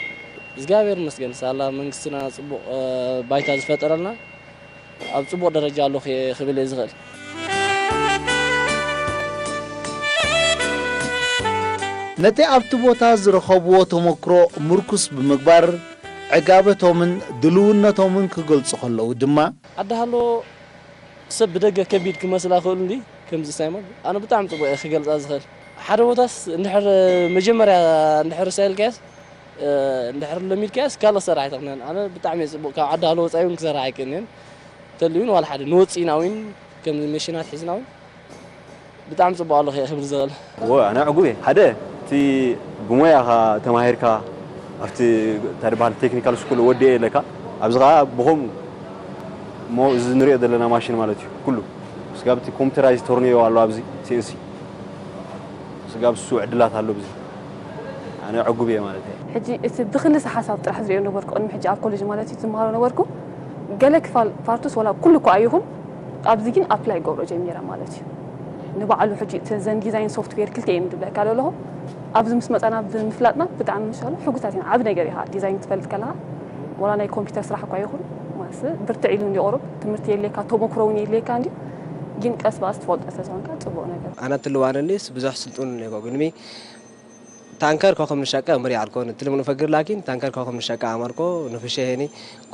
እግዚኣብሔር ይመስገን ሳላ መንግስትና ፅቡቅ ባይታ ዝፈጠረልና ኣብ ፅቡቕ ደረጃ ኣሎ ክብል እየ ዝኽእል። ነቲ ኣብቲ ቦታ ዝረኸብዎ ተመክሮ ምርኩስ ብምግባር ዕጋበቶምን ድልውነቶምን ክገልጹ ከለዉ ድማ፣ ዓዲ ሃሎ ሰብ ብደገ ከቢድ ክመስላ ክእሉ እንዲ ከምዚ ሳይሞን ኣነ ብጣዕሚ ፅቡቕ እየ ክገልፃ ዝኽእል። ሓደ ቦታስ እንድሕር መጀመርያ እንድሕር ሳይልካያስ እንድሕር ለሚድካያስ ካልእ ሰራሕ ኣይተኽንያን ኣነ ብጣዕሚ እየ ፅቡቕ ካብ ዓዲ ሃሎ ወፃኢ እውን ክሰርሕ ኣይክእልን እየን ተልዩን ዋላ ሓደ ንወፂእና እውን ከም መሽናት ሒዝና እውን ብጣዕሚ ፅቡቕ ኣለኹ እየ ክብል ዝኽእል እወ ኣነ ዕጉብ እየ ሓደ እቲ ብሞያኻ ተማሂርካ ኣብቲ እንታይ ዝበሃል ቴክኒካል ስኩል ወዲኤ ኣለካ ኣብዚ ከዓ ብኸምኡ እሞ እዚ ንሪኦ ዘለና ማሽን ማለት እዩ ኩሉ ስጋብ እቲ ኮምፒውተራይዝ ተርንዮ ኣሎ ኣብዚ ሲኤንሲ ስጋብ እሱ ዕድላት ኣሎ ብዚ ኣነ ዕጉብ እየ ማለት እየ። ሕጂ እቲ ብክልሰ ሓሳብ ጥራሕ ዝሪኦ ነበርኩ ቅድሚ ሕጂ ኣብ ኮሌጅ ማለት እዩ ዝመሃሮ ነበርኩ ገለ ክፋል ፓርቱስ ወላ ኩሉ እኳ ኣይኹን ኣብዚ ግን ኣፕላይ ገብሮ ጀሚረ ማለት እዩ ንባዕሉ ሕጂ እቲ ዘን ዲዛይን ሶፍትዌር ክልተ እየ ዝብለካ ዘለኹ ኣብዚ ምስ መፃና ብምፍላጥና ብጣዕሚ ምሻሉ ሕጉሳት ኢና ዓብ ነገር ኢኻ ዲዛይን ትፈልጥ ከለኻ ወላ ናይ ኮምፒውተር ስራሕ እኳ ይኹን ማስ ብርትዕ ኢሉ እንዲ ቁሩብ ትምህርቲ የድልየካ ተሞክሮ እውን የድልየካ እንዲ ግን ቀስ ብኣስ ትፈልጦ ስለዝኾንካ ፅቡቕ ነገር ኣነ ትልዋነኒስ ብዙሕ ስልጡን እኔኮ ግንሚ ታንከር ኮከም ንሻቀ እምሪ ኣልኮ ትልም ንፈግር ላኪን ታንከር ኮከም ንሻቀ ኣማርኮ ንፍሸ ሄኒ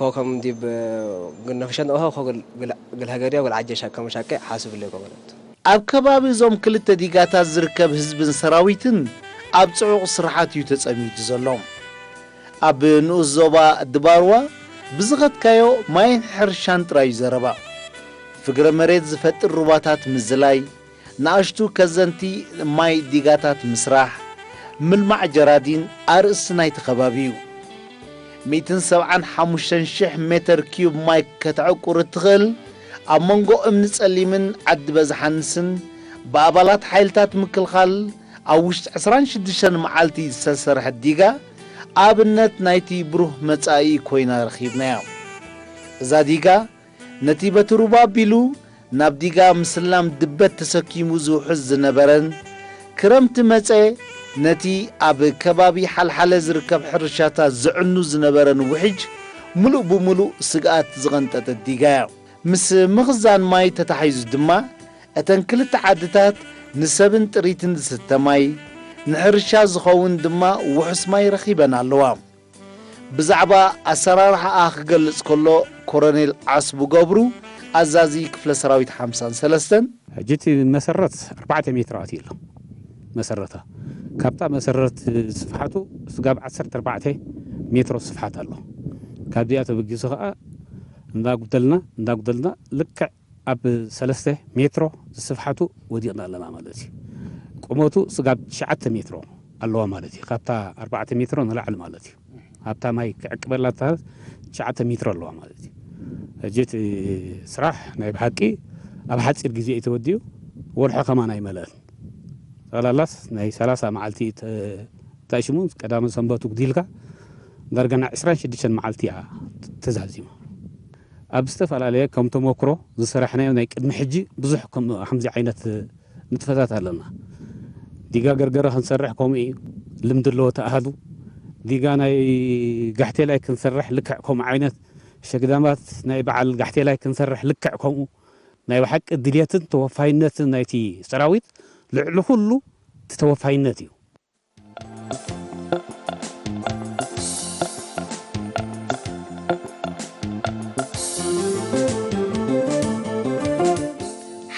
ኮከም ዲብ ግነፍሸን ኦሆ ኮግል ግልሀገዲያ ግልዓጀ ሻቀ መሻቀ ሓስብ ሌኮ ገለት ኣብ ከባቢ እዞም ክልተ ዲጋታት ዝርከብ ህዝብን ሰራዊትን ኣብ ጽዑቕ ስርሓት እዩ ተጸሚዱ ዘሎ። ኣብ ንኡስ ዞባ ድባርዋ ብዝኸድካዮ ማይን ሕርሻን ጥራይ እዩ ዘረባ። ፍግረ መሬት ዝፈጥር ሩባታት ምዝላይ፣ ንኣሽቱ ከዘንቲ ማይ ዲጋታት ምስራሕ፣ ምልማዕ ጀራዲን ኣርእስቲ ናይቲ ከባቢ እዩ። ሚእትን ሰብዓን ሓሙሽተን ሽሕ ሜተር ኪዩብ ማይ ከተዕቁር እትኽእል፣ ኣብ መንጎ እምኒ ጸሊምን ዓዲ በዝሓንስን ብኣባላት ሓይልታት ምክልኻል ኣብ ውሽጢ ዕስራን ሽዱሽተን መዓልቲ ዝተሰርሐት ዲጋ ኣብነት ናይቲ ብሩህ መጻኢ ኮይና ረኺብናያ። እዛ ዲጋ ነቲ በቲ ሩባ ኣቢሉ ናብ ዲጋ ምስላም ድበት ተሰኪሙ ዝውሕዝ ዝነበረን፣ ክረምቲ መጸ ነቲ ኣብ ከባቢ ሓልሓለ ዝርከብ ሕርሻታት ዘዕኑ ዝነበረን ውሕጅ ምሉእ ብምሉእ ስግኣት ዝቐንጠጠት ዲጋ እያ። ምስ ምኽዛን ማይ ተታሒዙ ድማ፣ እተን ክልተ ዓድታት ንሰብን ጥሪትን ዝስተ ማይ፣ ንሕርሻ ዝኸውን ድማ ውሑስ ማይ ረኺበን ኣለዋ። ብዛዕባ ኣሰራርሓኣ ክገልጽ ከሎ፣ ኮሎኔል ዓስቡ ገብሩ፣ ኣዛዚ ክፍለ ሰራዊት ሓምሳን ሰለስተን፣ ሕጂ እቲ መሰረት ኣርባዕተ ሜትሮ ኣትዩ ኣሎ። መሰረታ፣ ካብታ መሰረት ስፍሓቱ ስጋብ ዓሰርተ ኣርባዕተ ሜትሮ ስፍሓት ኣሎ። ካብዚኣ ተበጊሱ ኸዓ እንዳጉደልና፣ እንዳጉደልና ልክዕ ኣብ ሰለስተ ሜትሮ ዝስፍሓቱ ወዲቕና ኣለና ማለት እዩ። ቁመቱ ስጋብ ትሽዓተ ሜትሮ ኣለዋ ማለት እዩ። ካብታ ኣርባዕተ ሜትሮ ንላዕሊ ማለት እዩ። ኣብታ ማይ ክዕቅበላ እታ ትሽዓተ ሜትሮ ኣለዋ ማለት እዩ። ሕጂ እቲ ስራሕ ናይ ብሓቂ ኣብ ሓፂር ግዜ እዩ ተወዲኡ። ወርሒ ከማን ኣይመልአን። ጠቕላላስ ናይ ሰላሳ መዓልቲ ተ-፣ ተሽሙ ቀዳምን ሰንበቱ ግዲልካ ዳርጋ ናይ ዕስራን ሽዱሽተን መዓልቲ እያ ተዛዚማ። ኣብ ዝተፈላለየ ከም ተመክሮ ዝሰራሕናዮ ናይ ቅድሚ ሕጂ ብዙሕ ከም-፣ ከምዚ ዓይነት ንጥፈታት ኣለና። ዲጋ ገርገረ ክንሰርሕ ከምኡ እዩ። ልምዲ ኣለዎ ተኣሃዱ። ዲጋ ናይ ጋሕቴላይ ክንሰርሕ ልክዕ ከምኡ ዓይነት፣ ሸግዳማት ናይ በዓል ጋሕቴላይ ክንሰርሕ ልክዕ ከምኡ። ናይ ብሓቂ ድልየትን ተወፋይነትን ናይቲ ሰራዊት ልዕሊ ኩሉ እቲ ተወፋይነት እዩ።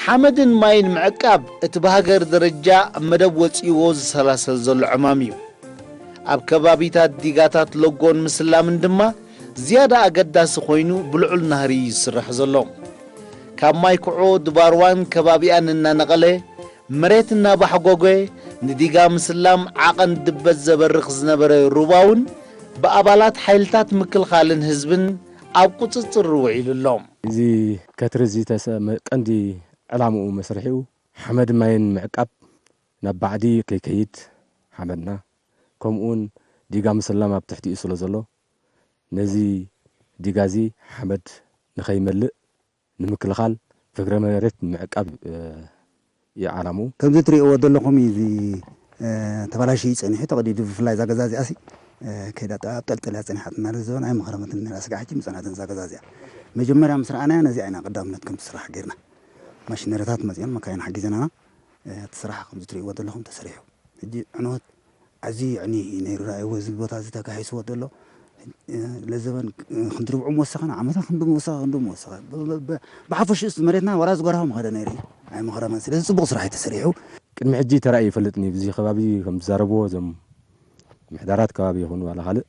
ሓመድን ማይን ምዕቃብ እቲ ብሃገር ደረጃ መደብ ወጺእዎ ዝሰላሰል ዘሎ ዕማም እዩ። ኣብ ከባቢታት ዲጋታት ሎጎን ምስላምን ድማ ዝያዳ ኣገዳሲ ኮይኑ ብልዑል ናህሪ እዩ ዝስራሕ ዘሎ። ካብ ማይ ኩዖ ድባርዋን ከባቢኣን እናነቐለ መሬት እናባሕጎገ ንዲጋ ምስላም ዓቐን ድበት ዘበርኽ ዝነበረ ሩባ እውን ብኣባላት ሓይልታት ምክልኻልን ህዝብን ኣብ ቁጽጽር ውዒሉ ኣሎ። እዚ ከትሪ እዚ ተሰ-፣ መ-፣ ቀንዲ ዕላምኡ መስርሒኡ ሓመድ ማይን ምዕቃብ ናብ ባዕዲ ከይከይድ ሓመድና፣ ከምኡውን ዲጋ ምስላም ኣብ ትሕቲኡ ስለ ዘሎ፣ ነዚ ዲጋ እዚ ሓመድ ንኸይመልእ ንምክልኻል ፍግረ መሬት ምዕቃብ፣ እ፣ እዩ ዓላምኡ። ከምዚ ትርእይዎ ዘለኹም እዩ እዚ፣ እ፣ ተበላሽዩ ጸኒሑ ተቐዲዱ። ብፍላይ እዛ ገዛ እዚኣሲ፣ እ፣ ከይዳ ጠ-፣ ኣብ ጠልጠል እያ ጸኒሓትና። ነዚ እውን ኣይመኸረመትን ነይራ። ስጋዕ ሕጂ ምጸናትን እዛ ገዛ እዚኣ። መጀመርያ ምስ ረኣናያ ነዚኣ ኢና ቀዳምነት ከም ትስራሕ ጌርና። ማሽነሪታት መጺኦን መካይን ሓጊዘናና። እ፣ እቲ ስራሕ ከምዚ ትርእይዎ ዘለኹም ተሰሪሑ። ሕጂ ዕንወት ኣዝዩ የዕኒ እዩ ነይሩ። ረኣይዎ እዚ ቦታ እዚ ተጋሂስዎ ዘሎ፣ እ፣ ለዘበን፣ እ፣ ክንዲ ርብዑ ምወሰኸና፣ ዓመታ ክንዲ ምወሰኸ፣ ክንዲ ምወሰኸ። ብ-፣ ብ-፣ ብ-፣ ብሓፈሽኡስ መሬትና ወላ ዝጎርሃ ምኸደ ነይሩ እዩ። ኣይመኸረመን። ስለዚ ጽቡቕ ስራሕ እዩ ተሰሪሑ። ቅድሚ ሕጂ ተራእዩ ይፈልጥን እዩ። ብዚ ከባቢ ከም ዝዛረብዎ እዞም ምሕዳራት ከባቢ ይኹኑ ዋላ ካልእ፣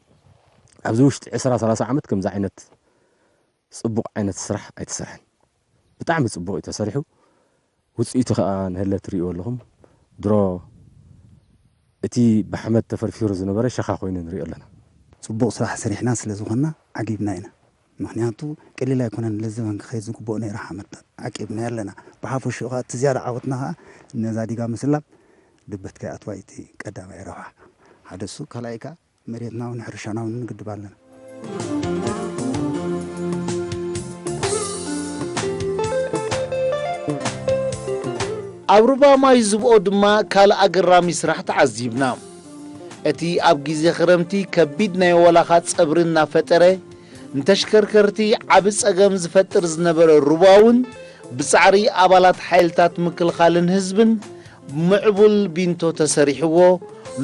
ኣብዚ ውሽጢ ዕስራ ሰላሳ ዓመት ከምዚ ዓይነት ጽቡቕ ዓይነት ስራሕ ኣይተሰርሐን። ብጣዕሚ ጽቡቕ እዩ ተሰሪሑ። ውጽኢቱ ከኣ ንህለ ትርእይዎ ኣለኹም። ድሮ እቲ ብሓመድ ተፈርፊሩ ዝነበረ ሸኻ ኮይኑ ንሪኦ ኣለና። ጽቡቕ ስራሕ ሰሪሕና ስለ ዝኾንና ዓጊብና ኢና። ምኽንያቱ ቀሊል ኣይኮነን፣ ለዘበን ክኸይድ ዝግብኦ ነይሩ ሓመድ። ዓቂብና ኣለና። ብሓፈሽኡ ከኣ እቲ ዝያዳ ዓወትና ከኣ ነዛ ዲጋ ምስላም ድበት ከይኣትዋ እዩ እቲ ቀዳማይ ረብሓ። ሓደ እሱ፣ ካልኣይ ከኣ መሬትና እውን ሕርሻና እውን ንግድብ ኣለና። ኣብ ሩባ ማይ ዝብኦ ድማ ካልእ ኣገራሚ ስራሕ ተዓዚብና። እቲ ኣብ ግዜ ክረምቲ ከቢድ ናይ ወላኻ ጸብሪ እናፈጠረ ንተሽከርከርቲ ዓቢ ጸገም ዝፈጥር ዝነበረ ሩባ እውን ብጻዕሪ ኣባላት ሓይልታት ምክልኻልን ህዝብን ምዕቡል ቢንቶ ተሰሪሕዎ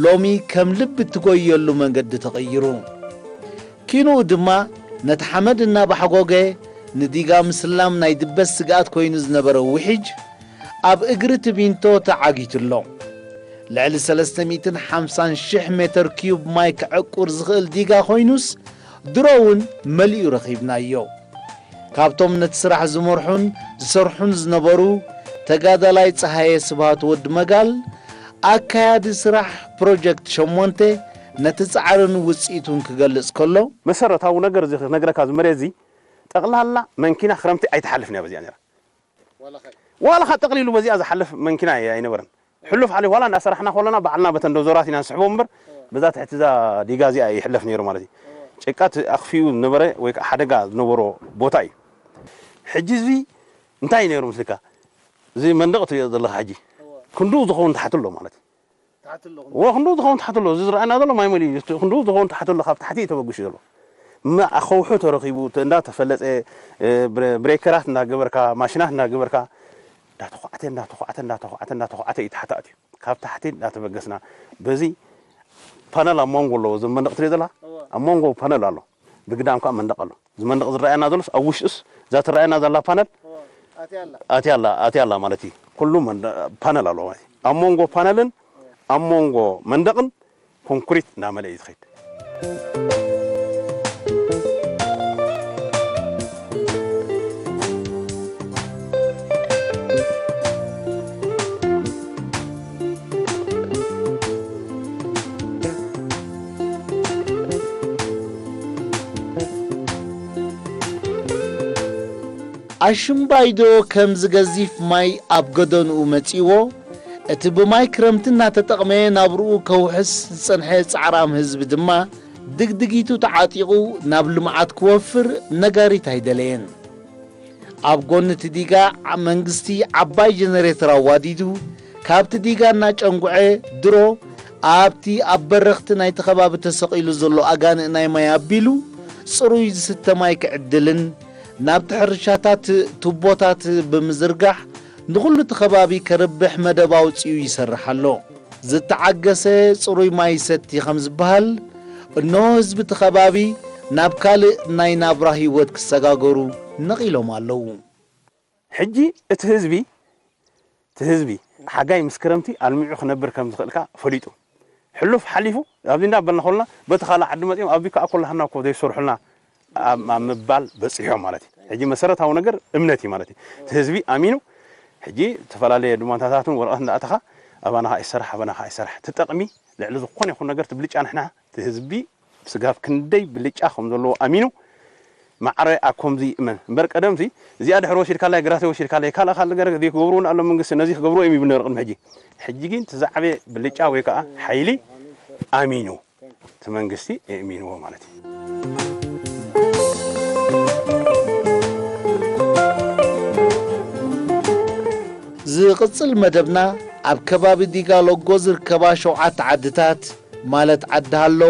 ሎሚ ከም ልቢ እትጎየሉ መንገዲ ተቐይሩ። ኪንኡ ድማ ነቲ ሓመድ እናባሕጎገ ንዲጋ ምስላም ናይ ድበት ስግኣት ኮይኑ ዝነበረ ውሒጅ ኣብ እግሪ እቲ ቢንቶ ተዓጊቱ ኣሎ። ልዕሊ ሰለስተ ሚእትን ሓምሳን ሽሕ ሜተር ኪዩብ ማይ ክዕቁር ዝኽእል ዲጋ ኮይኑስ ድሮ እውን መሊኡ ረኺብናዮ። ካብቶም ነቲ ስራሕ ዝመርሑን ዝሰርሑን ዝነበሩ ተጋዳላይ ጸሃየ ስብሃት ወዲ መጋል፣ ኣካያዲ ስራሕ ፕሮጀክት ሸሞንተ፣ ነቲ ጻዕርን ውጽኢቱን ክገልጽ ከሎ፣ መሰረታዊ ነገር እዚ ክነግረካ፣ እዚ መሬት እዚ ጠቕላላ መንኪና ክረምቲ ኣይትሓልፍን እያ በዚኣ ነይራ። ዋላ ኸ ጠቕሊሉ በዚኣ ዝሓልፍ መንኪና ኣይነበረን። ሕሉፍ ሓሊፍ ዋላ እንዳሰራሕና ከለና ባዕልና በተን ዶዘራት ኢና ንስሕቦ እምበር፣ በዛ ትሕቲ እዛ ዲጋ እዚኣ ይሕለፍ ነይሩ ማለት እዩ። ጭቃ እቲ ኣኽፊኡ ዝነበረ ወይ ከዓ ሓደጋ ዝነበሮ ቦታ እዩ። ሕጂ እዚ እንታይ እዩ ነይሩ ምስልካ? እዚ መንደቕ ትሪኦ ዘለኻ ሕጂ ክንዱ ዝኸውን ትሓት ኣሎ ማለት እዩ። ትሓት ኣለኹም። እዎ፣ ክንዱ ዝኸውን ትሓት ኣሎ። እዚ ዝረኣየና ዘሎ ማይ መሊኡ እዩ። እቲ ክንዱ ዝኸውን ትሓት ኣሎ፣ ካብ ታሕቲ እዩ ተበግሹ ዘሎ። እማ ኣኸውሑ ተረኺቡ፣ እቲ እንዳተፈለጸ፣ እ፣ ብረ-፣ ብሬከራት እንዳገበርካ፣ ማሽናት እንዳገበርካ፣ እንዳተኳዕተ፣ እንዳተኳዕተ፣ እንዳተኳዕተ፣ እንዳተኳዕተ እዩ ታሕቲ ኣትዩ። ካብ ታሕቲ እንዳተበገስና፣ በዚ ፓነል ኣብ መንጎ ኣለዎ። እዚ መንደቕ ትሪኦ ዘላ? እዎ። ኣብ መንጎ ፓነል ኣሎ። ብግዳም ከዓ መንደቕ ኣሎ። እዚ መንደቕ ዝረኣየና ዘሎስ ኣብ ውሽጡስ፣ እዛ ትረኣየና ዘላ ፓነል እዎ። ኣትያ ኣላ። ኣትያ ኣላ፣ ኣትያ ኣላ ማለት እዩ። ኩሉ መንደ-፣ ፓነል ኣለዎ ማለት እዩ። ኣብ መንጎ ፓነልን ኣብ መንጎ መንደቕን ኮንክሪት እናመልአ እዩ ዝኸይድ። ኣሽምባይዶ ከምዚ ገዚፍ ማይ ኣብ ገደንኡ መጺእዎ፣ እቲ ብማይ ክረምቲ እናተጠቕመ ናብርኡ ከውሕስ ዝጸንሐ ጻዕራም ህዝቢ ድማ ድግድጊቱ ተዓጢቑ ናብ ልምዓት ክወፍር ነጋሪት ኣይደለየን። ኣብ ጎኒ እቲ ዲጋ ዓ-፣ መንግስቲ ዓባይ ጀነሬተር ኣዋዲዱ፣ ካብቲ ዲጋ እናጨንጉዐ ድሮ ኣብቲ ኣብ በረኽቲ ናይቲ ከባቢ ተሰቒሉ ዘሎ ኣጋንእ ናይ ማይ ኣቢሉ፣ ጽሩይ ዝስተ ማይ ክዕድልን፣ ናብቲ ሕርሻታት ቱቦታት ብምዝርጋሕ፣ ንኹሉ እቲ ከባቢ ከርብሕ መደብ ኣውጺኡ ይሰርሕ ኣሎ። ዝተዓገሰ ጽሩይ ማይ ይሰቲ ከም ዝበሃል፣ እነሆ ህዝቢ እቲ ከባቢ ናብ ካልእ ናይ ናብራ ህይወት ክሰጋገሩ ነቒሎም ኣለዉ። ሕጂ እቲ ህዝቢ፣ እቲ ህዝቢ ሓጋይ ምስ ክረምቲ ኣልሚዑ ክነብር ከም ዝኽእል ከኣ ፈሊጡ፣ ሕሉፍ ሓሊፉ፣ ኣብዚ እንዳበልና ከሎና፣ በቲ ካልእ ዓዲ መጺኦም፣ ኣብዚ ከኣ ኮላህና እኮ ዘይሰርሑልና ኣብ፣ ኣብ ምባል በጺሖም ማለት እዩ። ሕጂ መሰረታዊ ነገር እምነት እዩ ማለት እዩ። እቲ ህዝቢ ኣሚኑ፣ ሕጂ ዝተፈላለየ ዱማታታትን ወረቐት እንዳኣተኻ፣ ኣባና ከኣ ይሰራሕ፣ ኣባና ከኣ ይሰራሕ። እቲ ጠቕሚ ልዕሊ ዝኾነ ይኹን ነገር፣ እቲ ብልጫ ንሕና፣ እቲ ህዝቢ ስጋብ ክንደይ ብልጫ ከም ዘለዎ ኣሚኑ፣ ማዕረ ኣብ ከምዚ ይእመን። እምበር ቀደምሲ፣ እዚኣ ድሕሪ ወሲድካላይ፣ ግራተይ ወሲድካላይ፣ ካልእ ካልእ ነገር ዘይክገብሩ እውን ኣሎ መንግስቲ፣ ነዚ ክገብሩ እዮም ይብል ነይሩ ቅድሚ ሕጂ። ሕጂ ግን እቲ ዝዓበየ ብልጫ ወይ ከዓ ሓይሊ ኣሚኑ፣ እቲ መንግስቲ የእሚንዎ ማለት እዩ። ዝቕጽል መደብና ኣብ ከባቢ ዲጋሎጎ ዝርከባ ሸውዓተ ዓድታት፣ ማለት ዓዲ ሃሎ፣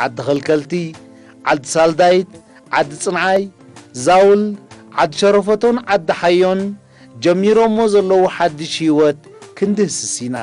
ዓዲ ኸልከልቲ፣ ዓዲ ሳልዳይት፣ ዓዲ ጽንዓይ፣ ዛውል፣ ዓዲ ሸረፈቶን ዓዲ ሓዮን ጀሚሮሞ ዘለዉ ሓድሽ ህይወት ክንድህስስ ኢና።